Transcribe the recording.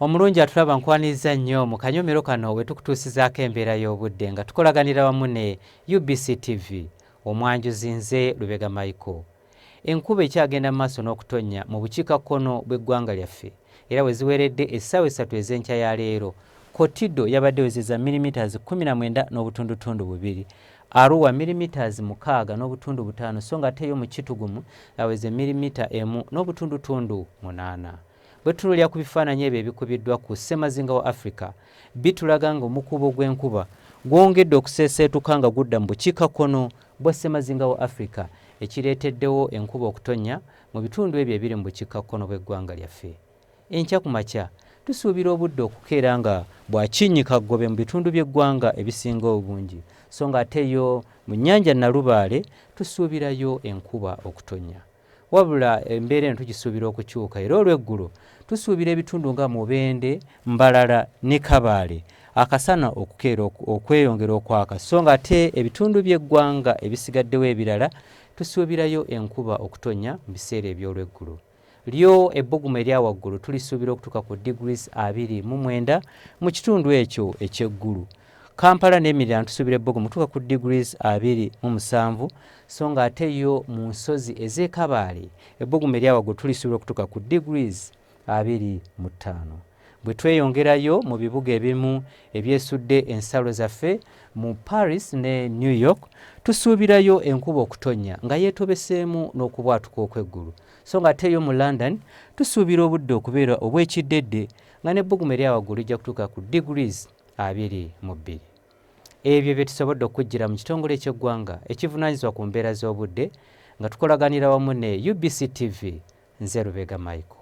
Omulungi atulaba, nkwaniriza nnyo mu kanyomero kano we tukutuusizaako embeera y'obudde nga tukolaganira wamu ne UBC TV. Omwanjuzi nze Lubega Michael. Enkuba ekyagenda mu maaso n'okutonnya mu bukiikakkono bw'eggwanga lyaffe, era we ziweredde essaawa 3 ez'enkya ya leero, Kotido yabadde ewezezza millimeters 19.2, Arua millimeters 6.5, so nga ate yo mu Kitugumu aweze milimita 1.8. Bwe tutunuulira ku bifaananyi ebyo ebikubiddwa ku ssemazinga wa Africa, bitulaga nga omukuubo gw'enkuba gwongedde okuseeseetuka nga gudda mu bukiikakkono bwa ssemazinga wa Africa, ekireeteddewo enkuba okutonnya mu bitundu ebyo ebiri mu bukiikakkono bw'eggwanga lyaffe. Enkya ku makya tusuubira obudde okukeera nga bwa kinnyikaggobe mu bitundu by'eggwanga ebisinga obungi, so nga ate yo mu nnyanja Nalubaale tusuubirayo enkuba okutonnya. Wabula embeera eno tugisuubira okukyuka, era olw'eggulo tusuubira ebitundu nga Mubende, Mbarara ne Kabaale akasana okukeera okweyongera okwaka, so nga ate ebitundu by'eggwanga ebisigaddewo ebirala tusuubirayo enkuba okutonnya mu biseera eby'olweggulo. Lyo ebbugumu erya waggulu tulisuubira okutuuka ku degrees 29 mu kitundu ekyo eky'eggulu. Kampala n'emiriraano tusuubira ebbugumu kutuuka ku degrees 27, so nga ate yo mu nsozi ez'e Kabaale ebbugumu erya waggulu tulisuubira okutuuka ku degrees 25. Bwe tweyongerayo mu bibuga ebimu ebyesudde ensalo zaffe, mu Paris ne New York tusuubirayo enkuba okutonnya nga yeetobeseemu n'okubwatuka okw'eggulu, so nga ate yo mu London tusuubira obudde okubeera obw'ekiddedde nga n'ebbugumu erya waggulu lijja kutuuka ku degrees 22. Ebyo bye tusobodde okujjira mu kitongole ky'eggwanga ekivunaanyizibwa ku mbeera z'obudde nga tukolaganira wamu ne UBC TV. Nze Lubega Michael.